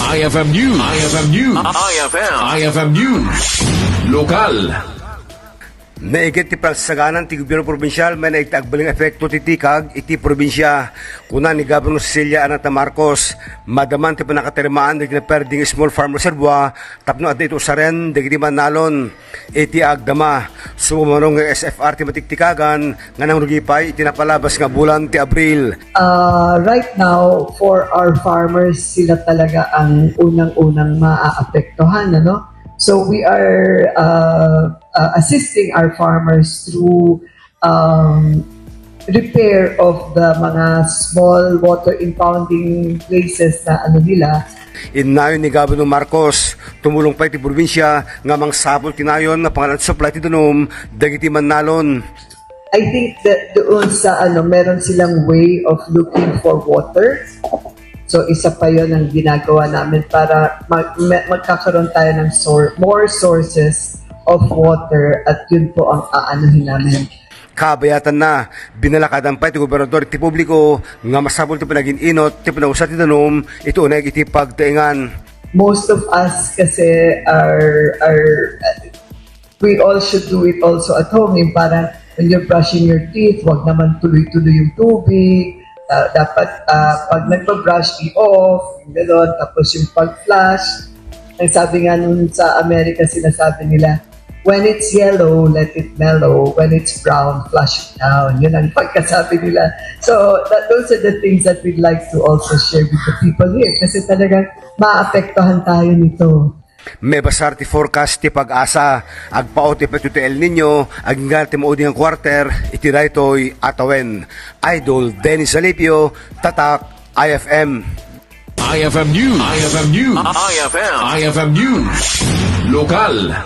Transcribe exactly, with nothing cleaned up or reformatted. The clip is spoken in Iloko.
I F M News. I F M News. I F M. I F M News. Lokal. Naiget ti panagsaganan ti gobyerno probinsial manen iti agbalin nga epekto ti tikag iti probinsia. Kuna ni Governor Cecilia Anata Marcos, madaman ti pannakatarimaan dagiti naperding small farmers a Cebu tapno adda iti usaren dagiti mannalon. Iti agdama, sumumano nga S F R ti matiktikagan nga nangrugi pay iti napalabas nga bulan ti Abril. Uh, right now, for our farmers, sila talaga ang unang-unang maaapektuhan, ano? So we are uh, uh, assisting our farmers through um, repair of the mga small water impounding places na ano nila. Innayon ni Governor Marcos, tumulong pay ti probinsia nga mangsapul kinayon nga pangalan supply ti danum dagiti mannalon. I think that doon sa ano, meron silang way of looking for water. So isa pa yon ang ginagawa namin para mag, ma- magkakaroon tayo ng sor- more sources of water, at yun po ang aanuhin namin. Kabayatanna, binalakadan pay ti gobernador iti publiko nga masapul ti panagin-inot ti panausar ti danum iti uneg iti pagtaengan. Most of us kasi are are we all should do it also at home. Yung parang when you're brushing your teeth, wag naman tuloy-tuloy yung tubig. Ah, dapat ah, pag nagbabrush, i-off, yung gano'n. Tapos yung pag-flush, ang sabi nga nun sa Amerika, sinasabi nila, when it's yellow, let it mellow. When it's brown, flush it down. Yun ang pagkasabi nila. So, that, those are the things that we'd like to also share with the people here. Kasi talagang maapektuhan tayo nito. Mebasar ti forecast ti PAGASA. Agpaut ti epekto ti El Nino agingga ti maudi nga quarter iti daytoy a tawen. Idol Dennis Alipio, Tatak, I F M. I F M News. I F M News. I F M. I F M News. Lokal.